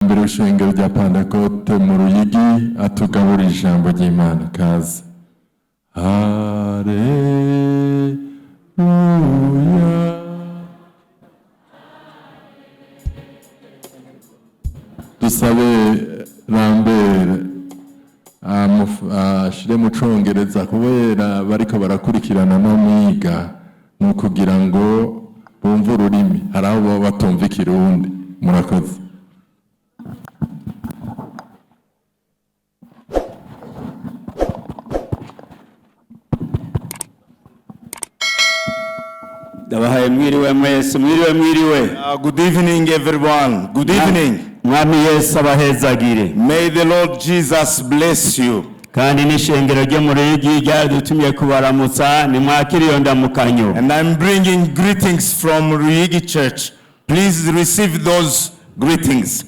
Mbere w'ishengero rya Pantekote mu Ruyigi atugaburira ijambo ry'Imana. Kaze. Haleluya. Dusabe Lambert ashire mu congereza kubera bariko barakurikirana no mwiga ni ukugira ngo bumve ururimi, hari aho baba batumva ikirundi. Murakoze. Ndabahaye mwiriwe mwese, mwiriwe, mwiriwe. Good evening, everyone. Good evening. Mwami Yesu abahezagire. May the Lord Jesus bless you. Kandi n'ishengero ryo mu Ruyigi ryaradutumye kubaramutsa, nimwakire iyo ndamukanyo. And I'm bringing greetings from Ruyigi Church. Please receive those greetings.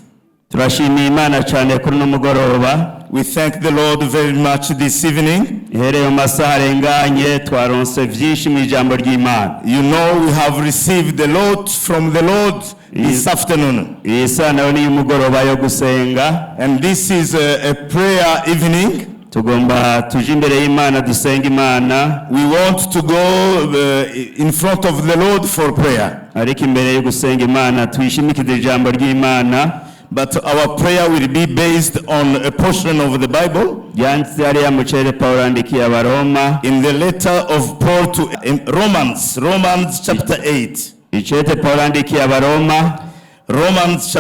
Turashimiye Imana cyane kuri uno mugoroba. We thank the Lord very much this evening. Ihereye mu masaha arenganye twaronse byinshi mu ijambo ry'Imana. We have received a lot from the Lord this afternoon. Iyi saha nayo ni iy'umugoroba yo gusenga. And this is a prayer evening. Tugomba tuje imbere y'Imana dusenga Imana. We want to go in front of the Lord for prayer. Ariko imbere yo gusenga Imana twishimikize ijambo ry'Imana. But our prayer will be based on a portion of the Bible. Ryanditse hariya mu cere Pawulo yandikiye Abaroma. In the letter of Paul to in Romans, Romans chapter 8. Icete Pawulo yandikiye Abaroma. Romans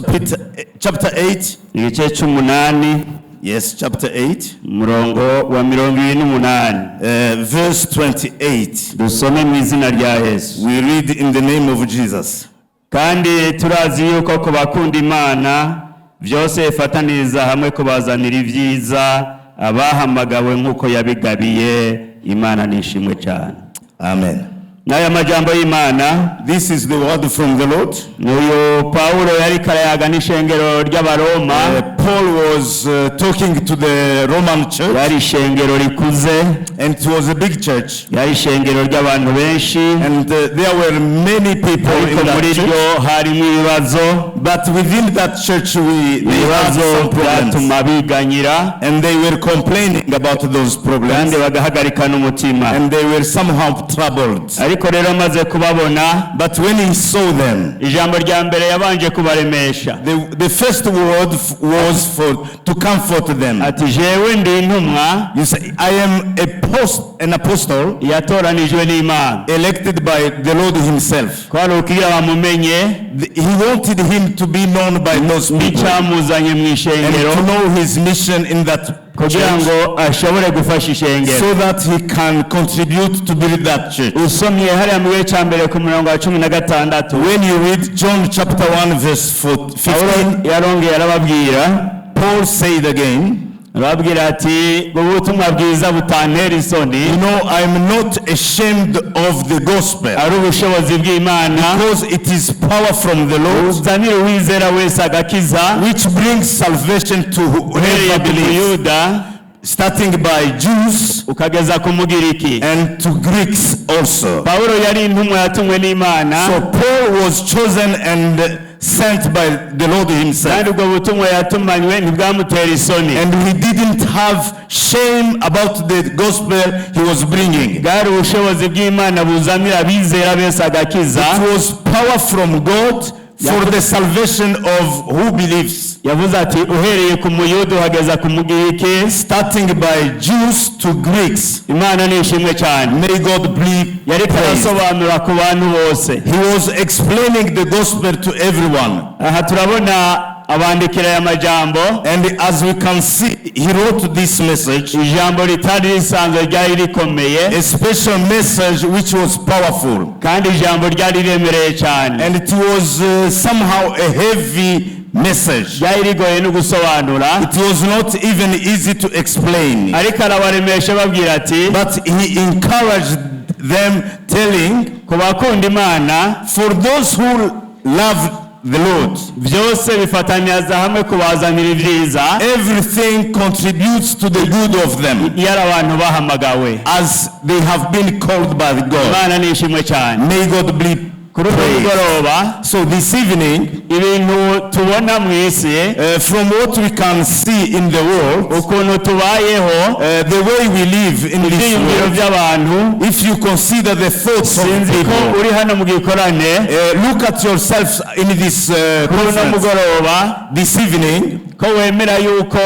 chapter 8. Igice c'umunani. Yes, chapter 8. Umurongo wa 28. Verse 28. Dusome mu izina rya Yesu. We read in the name of Jesus. Kandi turazi yuko ku bakunda Imana byose bifataniriza hamwe kubazanira ibyiza, abahamagawe nk'uko yabigabiye. Imana nishimwe cyane. Amen. N'aya majambo y'Imana. This is the word from the Lord. N'uyu Pawulo yari karayaga n'ishengero ry'Abaroma. Paul was talking to the Roman church, Yari ishengero rikuze. And it was a big church. Yari ishengero ry'abantu benshi. And there were many people Ariko in that muri church. ryo harimo ibibazo. But within that church, they had Ibibazo some problems. byatuma biganyira And they were complaining about those problems. kandi bagahagarika n'umutima. And they were somehow troubled. Ariko rero amaze kubabona, But when he saw them, ijambo rya mbere yabanje kubaremesha. the first word was for to comfort them. Ati jewe ndi intumwa You say, "I am an apostle yatoranijwe n'Imana. Elected by the Lord himself." Kwari ukugira bamumenye He wanted him to be known by those people n'icyamuzanye mu and ishengero to know his mission in that kugira church ngo ashobore gufasha ishengero. So that he can contribute to build that church. Usomye hariya mu gice cya mbere ku murongo wa 16. When you read John chapter 1 verse 15, Pawulo yarongeye arababwira. Paul said again, Arababwira ati ubutumwa bwiza butantera isoni, "I'm not ashamed of the gospel ari ubushobozi bw'Imana because it is power from the Lord buzanira uwizera wese agakiza, which brings salvation to uhereye whoever ku believes, Muyuda starting by Jews ukageza ku Mugiriki." and to Greeks also." Pawulo yari intumwa yatumwe n'Imana. So Paul was chosen and sent by the Lord himself. Kandi ubwo butumwa yatumanywe ntibwamutera isoni. And he didn't have shame about the gospel he was bringing. Bwari ubushobozi bw'Imana buzanira abizera bese agakiza. It was power from God for the salvation of who believes, Yavuze ati uhereye ku Muyuda uhageza ku Mugiriki. Starting by Jews to Greeks. Imana ni ishimwe cyane. May God be Yariko praised. arasobanura ku bantu bose. He was explaining the gospel to everyone. Aha turabona abandikira aya majambo. And as we can see, he wrote this message, Ijambo ritari risanzwe, ryari rikomeye. A special message which was powerful. Kandi ijambo ryari riremereye cyane. And it was somehow a heavy message. Ryari rigoye no gusobanura. It was not even easy to explain. Ariko arabaremesha ababwira ati But he encouraged them, telling, ku bakunda Imana for those who love the Lord, byose bifatanyiriza hamwe kubazanira ibyiza, everything contributes to the good of them iyo ari abantu bahamagawe. As they have been called by God. Imana ni ishimwe cyane. May God be Kuri uno praised. Mugoroba So this evening, ibintu tubona mu isi from what we can see in the world, ukuntu tubayeho the way we live in this ibyiyumviro world, by'abantu if you consider the thoughts of sinzi ko people, uri hano mu gikorane look at yourself in this kuri uno conference mugoroba this evening. Ko wemera yuko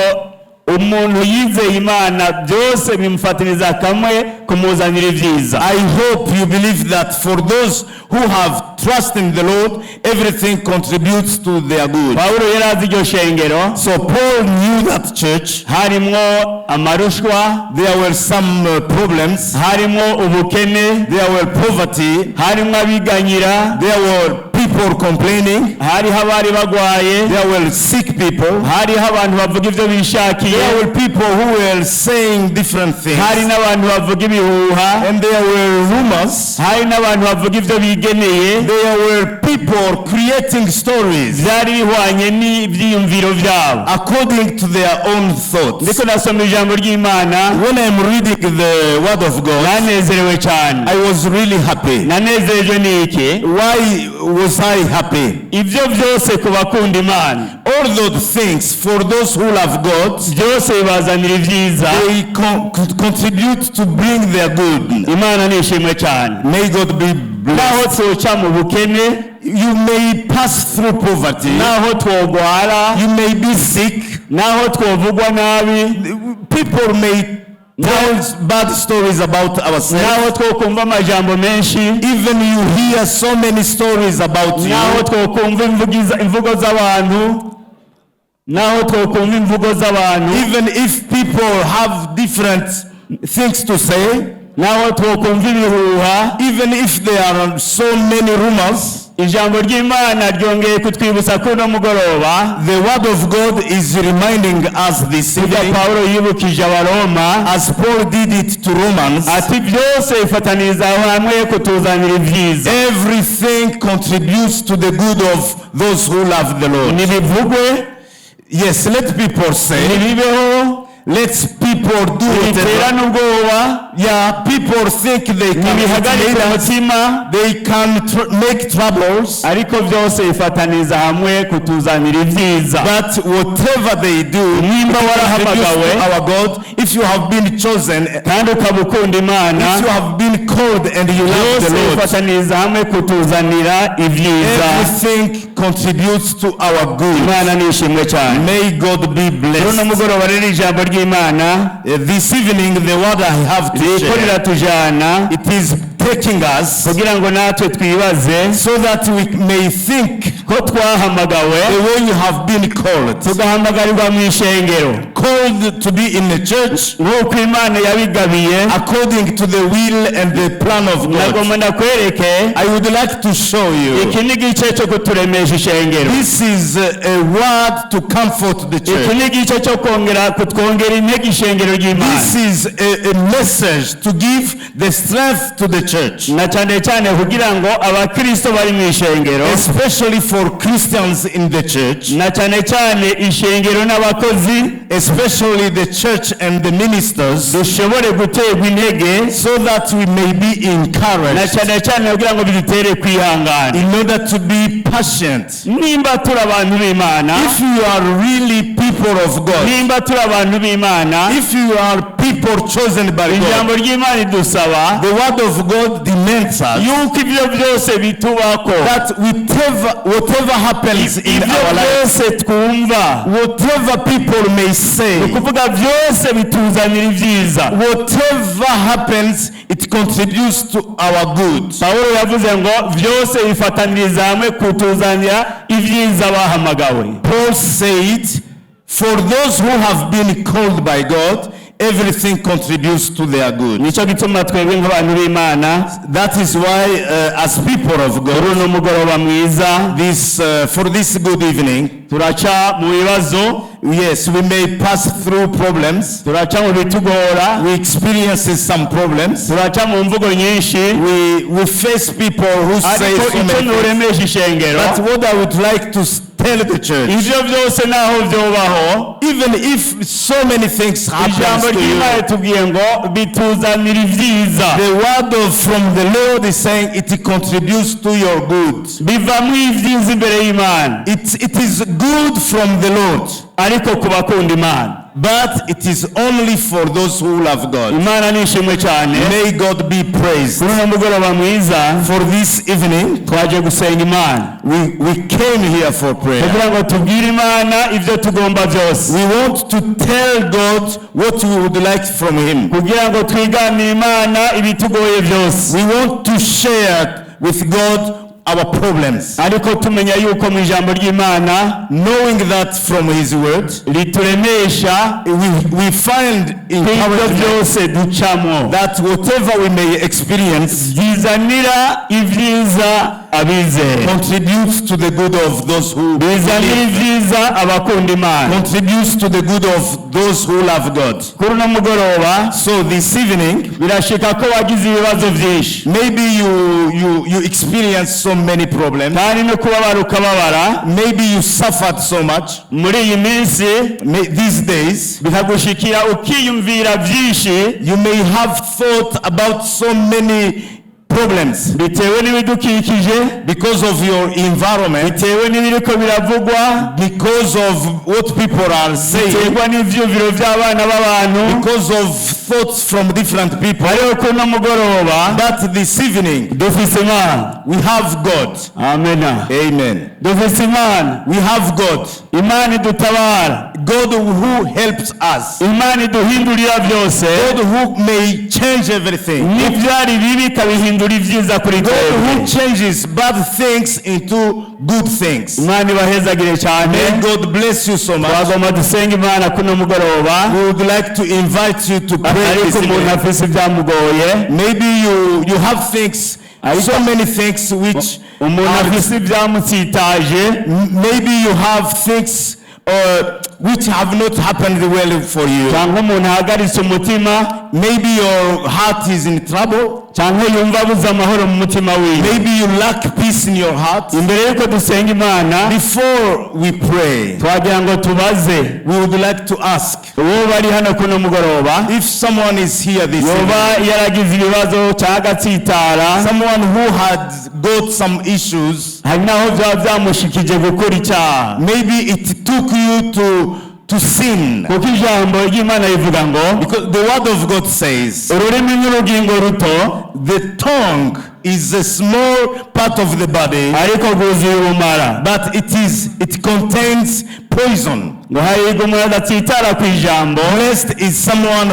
umuntu yizeye Imana byose bimufatiriza kamwe kumuzanira ibyiza. I hope you believe that for those who have trust in the Lord, everything contributes to their good. Pawulo yari azi iryo shengero. So Paul knew that church. Harimwo amarushwa. There were some problems. Harimwo ubukene. There were poverty. Harimwo abiganyira. There were people complaining. Hariho abari bagwaye. There were sick people. Hariho abantu bavuga ibyo bishakiye. There were people who were saying different things. Hari n'abantu bavuga ibihuha. And there were rumors. Hari n'abantu bavuga ibyo bigeneye. There were people creating stories byari bihwanye n'ibyiyumviro byabo according to their own thoughts. Ndiko nasoma ijambo ry'Imana. When I'm reading the word of God, Nanezerewe cyane. I was really happy. Nanezerejwe n'iki? Why was I happy? Ibyo byose ku bakunda Imana All those things, for those who love God, byose bibazanira ibyiza. They contribute to bring their good. Imana nishimwe cyane. May God be Naho blessed. twoca mu bukene, You may pass through poverty. Naho twogwara, You may be sick. Naho twovugwa nabi, People may tell bad stories about ourselves. Naho twokumva amajambo menshi, Even you hear so many stories about naho you. twokumva imvugo z'abantu, naho twokumva imvugo z'abantu, Even if people have different things to say, naho twokumva ibihuha, even if there are so many rumors, ijambo ry'Imana ryongeye kutwibutsa ko uno mugoroba the word of God is reminding us this ibyo evening, Pawulo yibukije Abaroma as Paul did it to Romans, ati byose bifataniriza hamwe kutuzanira ibyiza. Everything contributes to the good of those who love the Lord. Nibivugwe. Yes, let people say, nibibeho. Let people do ntibitera whatever. N'ubwoba. Yeah, people think they can ntibihagarike intimidate us, umutima. They can make troubles, ariko byose bifataniriza hamwe kutuzanira ibyiza. But whatever they do, Nimba it contributes warahamagawe, to our God. If you have been chosen, kandi ukaba ukunda Imana, if you have been called and you love byose the Lord, bifataniriza hamwe kutuzanira ibyiza. Everything contributes to our good. Imana nishimwe cyane. May God be Kuri uno blessed. Mugoroba rero ijambo ry'Imana This evening, the word I have to ririko share, riratujana it is taking us kugira ngo natwe twibaze so that we may think ko twahamagawe the way you have been called, tugahamagarirwa mu ishengero called to be in the church nk'uko Imana yabigabiye. According to the will and the plan of God. Nagomba ndakwereke. I would like to show you. Iki ni igice cyo kuturemesha ishengero. This is a word to comfort the Iki church. ni igice cyo kongera kutwongera intege ishengero ry'Imana. This is a message to give the strength to the church, Na cyane cyane kugira ngo abakristo bari mu ishengero, especially for Christians in the church, na cyane cyane ishengero n'abakozi, especially the church and the ministers, dushobore guterwa intege, so that we may be na encouraged cyane cyane kugira ngo bidutere kwihangana. In order to be patient. Nimba turi abantu b'Imana, If you are really people of God, nimba turi abantu b'Imana, if you are people chosen by God, ijambo ry'Imana ridusaba the word of God demands us yuko ibyo byose bitubako, that whatever happens in ibyo our life, byose twumva, whatever people may say, ni ukuvuga byose bituzanira ibyiza. Whatever happens, it contributes to our good. Pawulo yavuze ngo byose bifataniriza hamwe kutuzanira ibyiza bahamagawe. Paul said, for those who have been called by God, everything contributes to their good. Nicyo gituma twebwe nk'abantu b'Imana That is why, as people of kuri God, uno mugoroba mwiza for this good evening, turaca mu bibazo, yes, we may pass through problems. Turaca mu bitugora, We experience some problems. Turaca mu mvugo nyinshi, We face people who say ariko so icyo many things. nuremesha ishengero, But what I would like to tell the church, ibyo byose naho byobaho, Even if so many things happen Ijambo to you, ry'Imana ritubwiye ngo bituzanira ibyiza. The word from the Lord is saying it contributes to your good. Bivamo ibyiza imbere y'Imana. It is good from the Lord, Ariko ku bakunda Imana. But it is only for those who love God. Imana nishimwe cyane. May God be praised. Kuri uno mugoroba mwiza, For this evening, twaje gusenga Imana we came here for prayer. Kugira ngo tubwire Imana ibyo tugomba byose, We want to tell God what we would like from Him. Kugira ngo twiganire Imana ibitugoye byose. We want to share with God our problems, Ariko tumenya yuko mu ijambo ry'Imana knowing that from His word, rituremesha we find kw'ibyo encouragement byose ducamo that whatever we may experience bizanira ibyiza abizera, contributes to the good of those who bizanira believe, ibyiza abakunda Imana. Contributes to the good of those who love God. Kuri uno mugoroba, So this evening, birashika ko wagize ibibazo byinshi, maybe you experience so many problems. Kandi no kubabara ukababara. Maybe you suffered so much Muri iyi minsi, these days. Bikagushikira ukiyumvira byinshi You may have thought about so many problems bitewe n'ibidukikije, because of your environment, bitewe n'ibiriko biravugwa, because of what people are saying, biterwa n'ivyumviro by'abana b'abantu. Because of thoughts from different people. Ariko kuri uno mugoroba, But this evening, dufise Imana. We have God. Amena. Amen. Dufise Imana. We have God. Imana idutabara. God who helps us. Imana iduhindurira byose. God who may change everything. N'ibyari bibi ikabihindura ibyiza kuri God twebwe. Who changes bad things into good things. Imana ibahezagire cyane. May God bless you so much. Twagomba dusenga Imana kuno mugoroba. We would like to invite you to pray Ariko this umuntu evening. afise ibyamugoye, Maybe you have things, so many things which umuntu are, afise ibyamutsitaje, maybe you have things which have not happened well for you. Cyangwa umuntu ahagaritse umutima, Maybe your heart is in trouble. Cyangwa yumva abuze amahoro mu mutima wiwe. Maybe you lack peace in your heart. Imbere y'uko dusenga Imana, Before we pray, twagira ngo tubaze we would like to ask uwo bari hano kuno mugoroba, if someone is here this evening, yoba yaragize ibibazo cyangwa agatsitara, someone who had got some issues, hari n'aho byaba byamushikije gukora icyaha, maybe it took you to sin. Kuko ijambo ry'Imana rivuga ngo Because the word of God says, ururimi n'urugingo ruto, the tongue is a small part of the body, ariko rwuzuye ubumara. But it contains poison. Ngo hahirwa umuntu adatsitara ku ijambo. Blessed is someone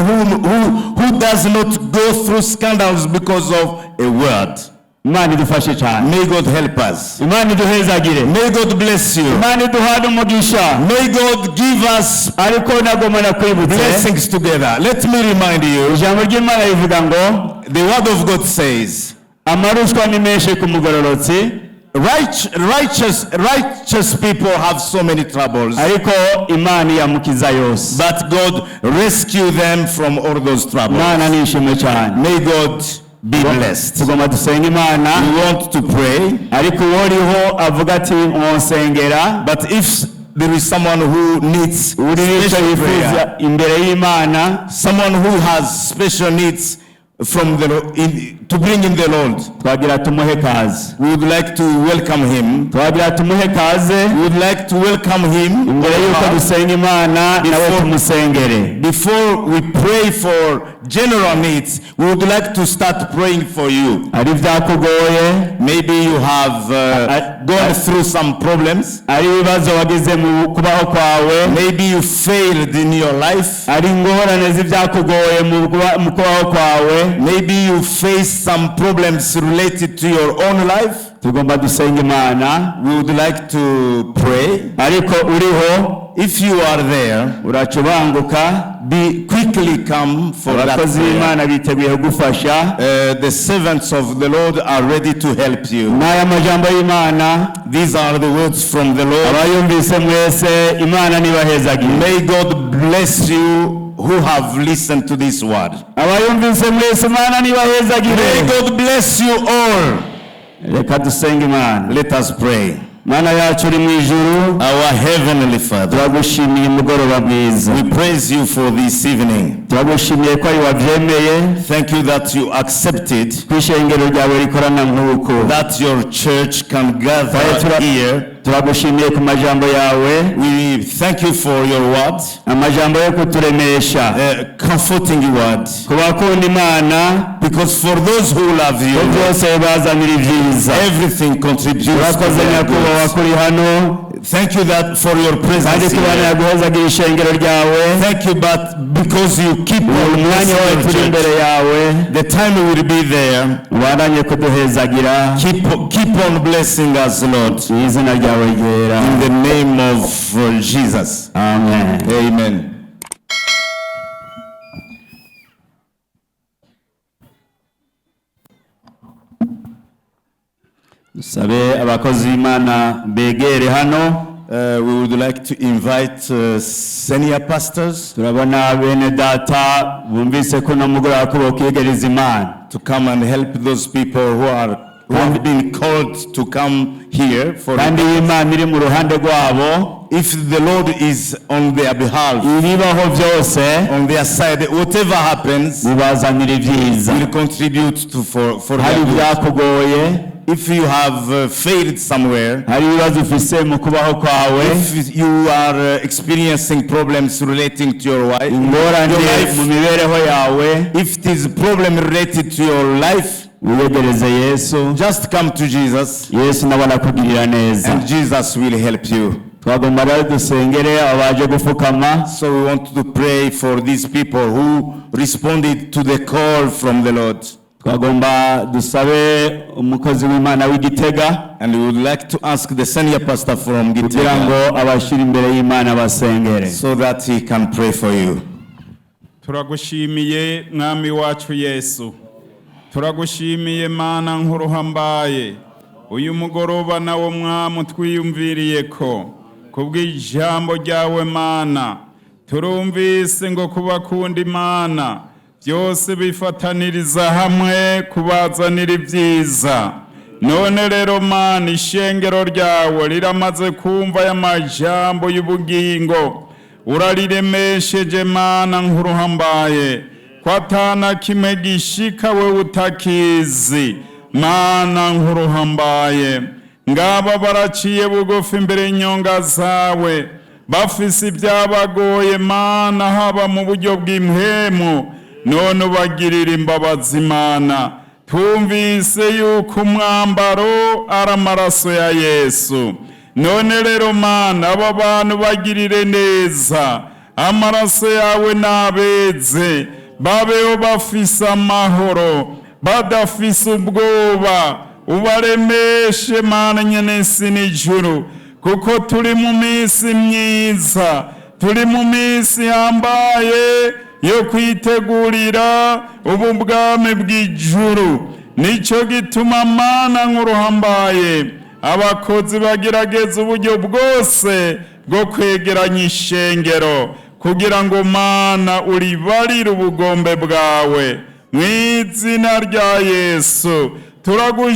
who does not go through scandals because of a word. Imana idufashe cyane. May God help us. Imana iduhezagire. May God bless you. Imana iduhane umugisha. May God give us Ariko nagomba nakwibutse, blessings together. Let me remind you, ijambo ry'Imana rivuga ngo the word of God says, amarushwa ni menshi ku mugororotsi, righteous people have so many troubles, ariko Imana iyamukiza yose. But God rescue them from all those troubles. Imana nishimwe cyane. May God be blessed. Tugomba dusenga Imana. We want to pray, Ariko uwo uriho avuga ati mwonsengera, but if there is someone who needs uri n'icyo special yifuza prayer, imbere y'Imana, someone who has special needs to bring in the Lord, twagira tumuhe kaze. We would like to welcome him. Twagira tumuhe kaze. We would like to welcome him Imbere y'uko dusenga Imana nawe tumusengere. Before we pray for general needs, we would like to start praying for you. Ari ibyakugoye, Maybe you have gone through some problems. Ari ibibazo wagize mu kubaho kwawe, Maybe you failed in your life. Ari ingorane z'ibyakugoye mu kubaho kwawe, Maybe you face some problems related to your own life. Tugomba dusenga Imana. We would like to pray. Ariko uriho, If you are there, uraca ubanguka. Be quickly come for that Abakozi prayer. b'Imana biteguye kugufasha. The servants of the Lord are ready to help you. N'aya majambo y'Imana, These are the words from the Lord. Abayumvise mwese, Imana nibahezagire. May God bless you who have listened to this word. Abayumvise mwese, Imana nibahezagire. May God bless you all. Reka dusenge Imana. Let us pray. Mana yacu uri mu ijuru, Our Heavenly Father, turagushimiye umugoroba mwiza. we praise you for this evening. Turagushimiye ko ari wabyemeye Thank you that you accepted ko ishengero ryawe rikorana nk'uko. that your church can Kandi gather here. turagushimiye ku majambo yawe, We thank you for your words, amajambo yo kuturemesha, comforting words. ku bakunda Imana, Because for those who love ko you, byose bibazanira ibyiza. everything contributes to Urakoze their nyakubahwa good. kuri hano, Thank you that for your kandi presence kubana here. yaguhezagira ishengero ryawe. Thank you, but because you keep on Umwanya blessing wawe your turi church, imbere yawe, the time will be there. ubandanye kuduhezagira Keep on blessing us, Lord. mu izina ryawe ryera. In the name of Jesus. Amen. Amen. Dusabe abakozi b'Imana begere hano. We would like to invite senior pastors Turabona bene data bumvise ko uno mugoroba ko bokwiyegeriza Imana, to come and help those people who have been called to come here for kandi iyo Imana iri mu ruhande rwabo, if the Lord is on their behalf, ibibaho byose on their side, whatever happens bibazanira ibyiza. will contribute to for Hari their good. ibyakugoye, If you have failed somewhere, hari ibibazo ufise mu kubaho kwawe, if you are experiencing problems relating to your wife, ingorane your life, mu mibereho yawe, if it is problem related to your life, wiyegereze Yesu. just come to Jesus Yesu nawe arakugirira neza. and Jesus will help you. Twagomba rero dusengere abaje gupfukama. So we want to pray for these people who responded to the call from the Lord. Twagomba dusabe umukozi w'Imana w'Igitega And we would like to ask the senior pastor from kugira Gitega ngo abashyire imbere y'Imana basengere. so that he can pray for you. Turagushimiye mwami wacu Yesu, turagushimiye Mana nkuruhambaye. Uyu mugoroba nawo mwami utwiyumviriye ko kubw'ijambo ryawe Mana, turumvise ngo kubakunda Imana byose bifataniriza hamwe kubazanira ibyiza. None rero Mana, ishengero ryawe riramaze kumva aya majambo y'ubugingo, urariremesheje Mana nkuruhambaye, ko atana kimwe gishika we utakizi. Mana nkuruhambaye, ngaba baraciye bugufi imbere y'inyonga zawe, bafise ibyabagoye Mana, haba mu buryo bw'impwemu, none ubagirira imbabazi Mana. Twumvise yuko umwambaro ari amaraso ya Yesu. None rero Mana, aba bantu bagirire neza, amaraso yawe nabeze, babeho bafise amahoro, badafise ubwoba. Ubaremeshe Mana nyene isi n'ijuru, kuko turi mu minsi myiza, turi mu minsi ihambaye yo kwitegurira ubu bwami bw'ijuru. Nicyo gituma Mana nkuruhambaye, abakozi bagerageza uburyo bwose bwo kwegeranya ishengero kugira ngo Mana uribarire ubugombe bwawe. Mu izina rya Yesu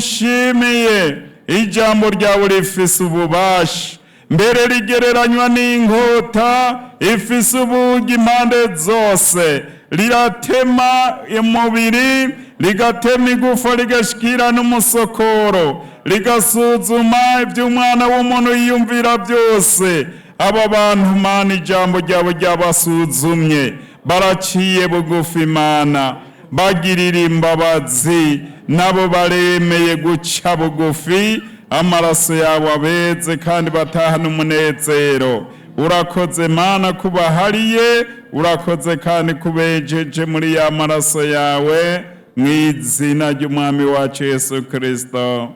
turagushimiye, ijambo ryawe rifise ububasha, mbere rigereranywa n'inkota ifise ubugi impande zose, riratema umubiri, rigatema igufa, rigashikira n'umusokoro, rigasuzuma iby'umwana w'umuntu yiyumvira byose. Aba bantu Mana, ijambo ryabo ryabasuzumye, baraciye bugufi Mana, bagirira imbabazi, nabo baremeye guca bugufi, amaraso yabo abeze kandi batahana umunezero. Urakoze Mana kubahariye, urakoze kandi kubejeje muri ya maraso yawe, mu izina ry'umwami wacu Yesu Kristo,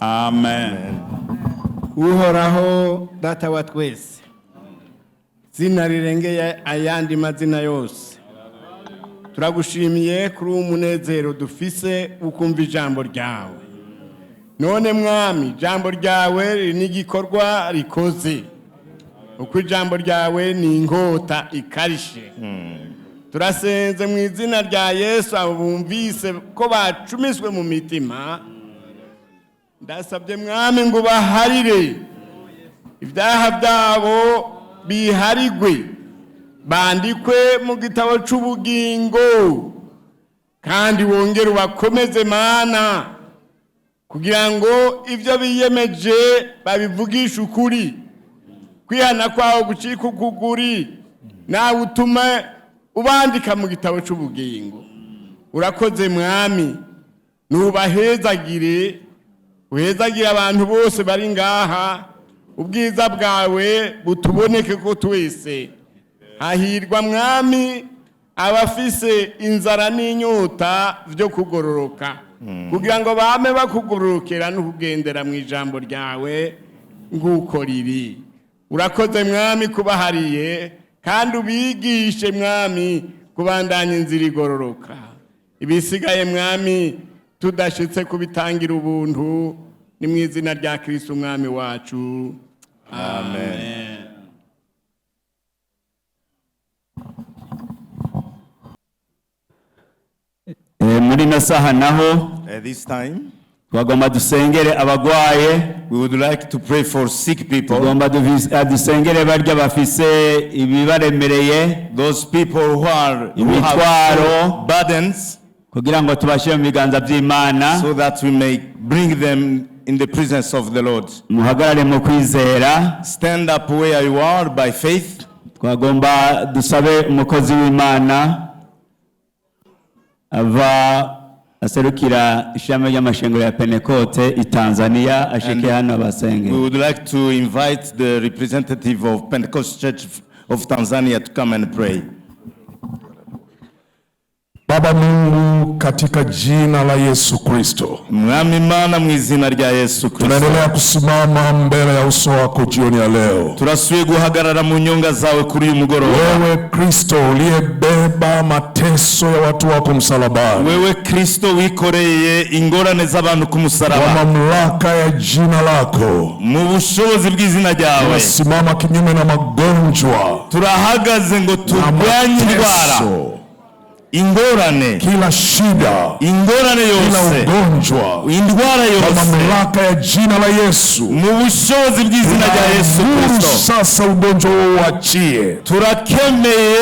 amen. Uhoraho Data wa twese, zina rirengeye ayandi mazina yose, turagushimiye kuri uwo munezero dufise ukumva ijambo ryawe. None mwami, ijambo ryawe riri n'igikorwa rikoze, uko ijambo ryawe ni inkota ikarishe. Turasenze mu izina rya Yesu, abo bumvise ko bacumiswe mu mitima, ndasabye mwami ngo ubaharire. Ibyaha byabo biharigwe, bandikwe mu gitabo cy'ubugingo, kandi wongere ubakomeze, Mana, kugira ngo ibyo biyemeje babivugishe ukuri, kwihana kwawo gucika ukuguri, nawe utume ubandika mu gitabo cy'ubugingo. Urakoze, Mwami, nubahezagire, uhezagire abantu bose bari ngaha, ubwiza bwawe butuboneke ko twese. Hahirwa, Mwami, abafise inzara n'inyota byo kugororoka, kugira ngo bame bakugororokera no kugendera mu ijambo ryawe nguko riri. Urakoze, Mwami, kubahariye, kandi ubigishe, Mwami, kubandanya inzira igororoka. Ibisigaye, Mwami, tudashitse kubitangira ubuntu, ni mu izina rya Kristo Umwami wacu, amen. Muri ino saha naho At this time, twagomba dusengere abagwaye. we would like to pray for sick people, Tugomba dusengere barya bafise ibibaremereye, those people who imitwaro, have burdens, kugira ngo tubashyire mu biganza by'Imana. so that we may bring them in the presence of the Lord. Muhagarare mu kwizera. Stand up where you are by faith. Twagomba dusabe umukozi w'Imana ava aserukira ishami ry'amashengero ya Penekote i Tanzania ashike hano abasenge. We would like to invite the representative of Pentecost Church of Tanzania to come and pray. Baba Mungu, katika jina la Yesu Kristo, Mwami Imana, mu izina rya Yesu Kristo, tunaendelea kusimama mbele ya uso wako jioni ya leo. Turasubiye guhagarara mu nyonga zawe kuri uyu mugoroba. Wewe Kristo uliyebeba mateso ya watu wako msalabani, Wewe Kristo wikoreye ingorane z'abantu ku kwa musaraba, mamlaka ya jina lako, mu bushobozi bw'izina ryawe, tunasimama kinyume na magonjwa turahagaze ngo na turwanye indwara, mateso, ingorane, kila shida, ingorane kila yose, ugonjwa, indwara kwa yose, mamlaka ya jina la Yesu. Mu bushobozi bw'izina rya Yesu Tunaamuru Kristo, sasa ugonjwa huo uachie turakemeye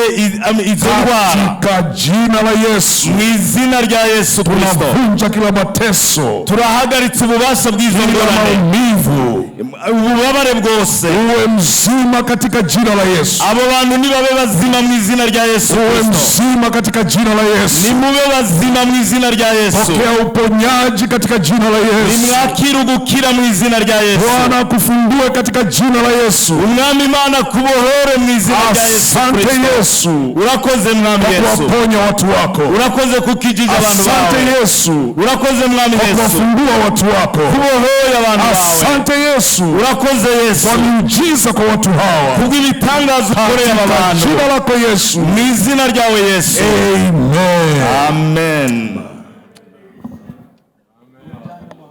izo ndwara katika jina la Yesu. Mu izina rya Yesu Kristo. Tunavunja kila mateso, Turahagaritse ububasha bw'izo kila ngorane, maumivu. Ububabare bwose. Uwe mzima katika jina la Yesu. Abo bantu nibabe bazima mu izina rya Yesu Uwe Kristo. mzima katika jina la Yesu. Nimube bazima mu izina rya Yesu. Pokea uponyaji katika jina la Yesu. Nimwakire ugukira mu izina rya Yesu. Bwana akufungue katika jina la Yesu. Umwami Imana kubohore mu izina rya Yesu Asante Kristo. Yesu Urakoze, Mwami kwa Yesu. kuwaponya watu wako. Urakoze kukijije abantu Asante bawe. Yesu Urakoze, Mwami kwa Yesu, kuwafungua watu wako. kubohoye abantu bawe. Asante Yesu Urakoze Yesu kwa miujiza kwa watu hawa. Kubw'ibitangaza ukoreye aba Katika bantu. jina lako Yesu. Mu izina ryawe Yesu. Amen. Amen.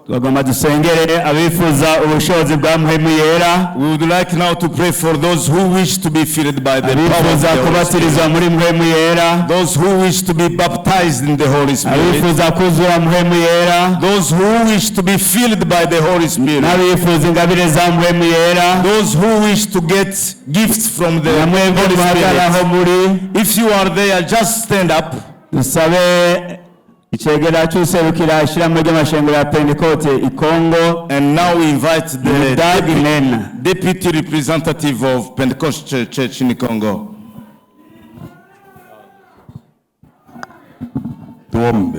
Tugomba dusengere abifuza ubushobozi bwa Mpwemu Yera, We would like now to pray for those who wish to be filled by the power of abifuza the Holy Spirit. kubatirizwa muri Mpwemu Yera, Those who wish to be baptized in the Holy Spirit. Abifuza kuzura Mpwemu Yera, Those who wish to be filled by the Holy Spirit. N'abifuza ingabire za Mpwemu Yera. Those who wish to get gifts from the Namwebwe Holy muhagarare Spirit. aho muri. If you are there, just stand up. Dusabe icegera cy'userukira ishyirahamwe ry'amashengero ya Pentekote i Kongo, And now we invite the Dag Nena. deputy representative of Pentecost Church in Congo. Tuombe.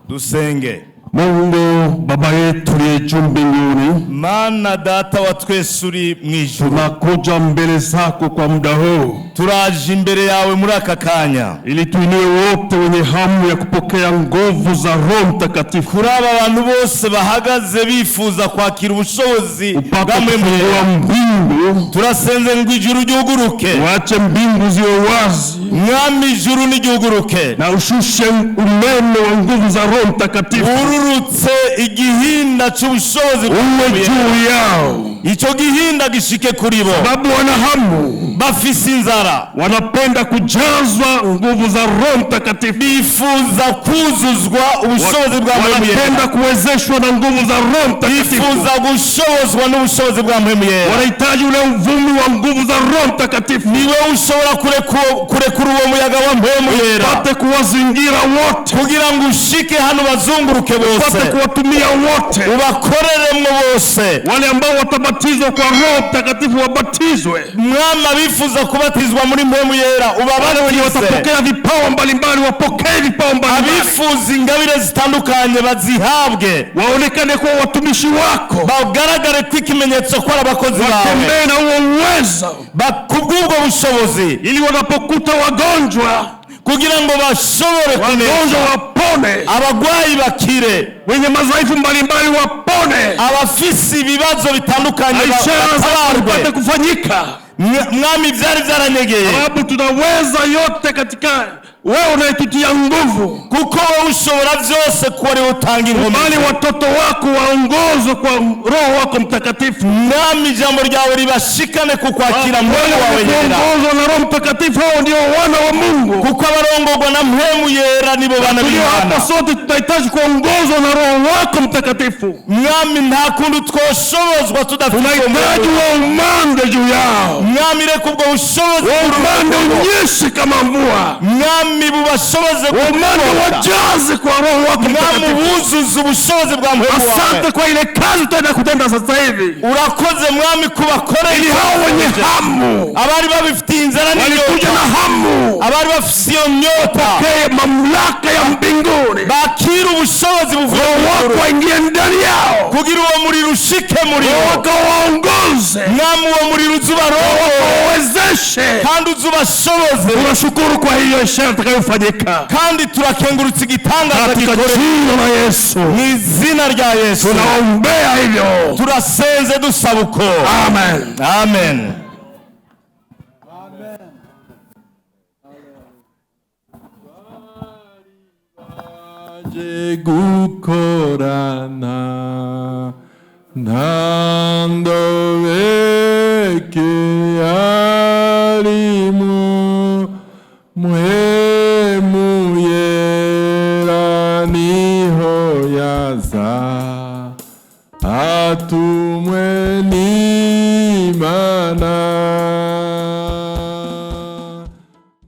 Dusenge. Mungu Baba yetu uliye juu mbinguni, Mana Data wa twese uri mu ijuru, tunakuja mbele zako kwa muda huu turaje imbere yawe muri aka kanya ili tuinue wote wenye hamu ya kupokea nguvu za Roho Mtakatifu, kuri aba bantu bose bahagaze bifuza kwakira ubushobozi upate bwa Mpwemu kufungua Yera. mbingu, Turasenze ngo ijuru ryuguruke. uache mbingu ziwe wazi Mwami, ijuru niryuguruke, na ushushe umeme wa nguvu za Roho Mtakatifu wururutse igihinda cy'ubushobozi bwa uwe Mpwemu Yera. juu yao, Icyo gihinda gishike kuri bo, sababu wana hamu. Bafise inzara. Wanapenda kujazwa nguvu za Roho Mtakatifu. Bifuza kuzuzwa ubushobozi bwa Mpwemu Yera. Wanapenda kuwezeshwa na nguvu za Roho Mtakatifu. Bifuza gushobozwa n'ubushobozi bwa Mpwemu Yera. Wanahitaji ule uvumi wa nguvu za Roho Mtakatifu Niwe ushobora kurekura uwo muyaga wa Mpwemu Yera upate kuwazingira wote, kugira ngo ushike hano bazunguruke bose, upate kuwatumia wote. Ubakoreremwo bose. Wale ambao watabatizwa kwa Roho Mtakatifu wabatizwe. Mwami, abifuza kubatizwa muri Mpwemu Yera Wale wenye ubabatize. watapokea vipawa mbalimbali wapokee vipawa mbalimbali, Abifuza ingabire zitandukanye bazihabwe. Waonekane kuwa watumishi wako, Bagaragare ko ikimenyetso ko ari abakozi bawe. Watembee na huo uwezo, Kubw'ubwo bushobozi, ili wanapokuta wagonjwa, kugira ngo bashobore kunesha, wagonjwa wapone, abagwayi bakire, wenye madhaifu mbalimbali wapone, abafise ibibazo bitandukanye na ishara zako batabarwe. zipate kufanyika, Mwami, byari byaranyegeye, sababu tunaweza yote katika wewe unayetutia nguvu. Kuko wowe ushobora byose kuba ariwe utanga Bali inkomezi. watoto wako waongozwe kwa Roho wako Mtakatifu. Mwami, ijambo ryawe ribashikane ku kwakira Wale Mpwemu wawe Yera, kuongozwa na Roho Mtakatifu, hao ndio wana wa Mungu. Kuko abarongorwa na Mpwemu Yera nibo bana Tulio b'Imana. hapa sote tunahitaji kuongozwa na Roho wako Mtakatifu. Mwami, nta kuntu twoshobozwa tudafite uwo Tunahitaji Mpwemu. wa umande juu yao, Mwami, reka ubwo bushobozi wa umande unyeshe kama mvua, Mwami, bubashoboze wa umande kukubona. wajaze kwa Roho wako Mwami, Mtakatifu. buzuze ubushobozi bwa Mpwemu wawe. Asante kwa ile kazi utaenda kutenda sasa hivi, Urakoze Mwami kubakorera. Ili hao wenye hamu Abari babifitiye inzara walikuja n'inyota, na hamu abari bafise iyo nyota, pokee mamlaka ya mbinguni, bakira ubushobozi buvuye Roho mu wako ijuru, aingie ndani yao, kugira uwo muriro ushike muri Roho bo. wako waongoze, Mwami, uwo muriro uze ubarongore, wawezeshe. Kandi uze ubashoboze. Tunashukuru kwa hiyo ishara itakayofanyika Kandi turakengurutse igitangaza katika gikoreka jina la Yesu. mu izina rya Yesu. Tunaombea hivyo, Turasenze dusaba uko. Amen. Amen. Baje gukorana nta ndobeke yarimo, Mpwemu Yera niho yaza atumwe.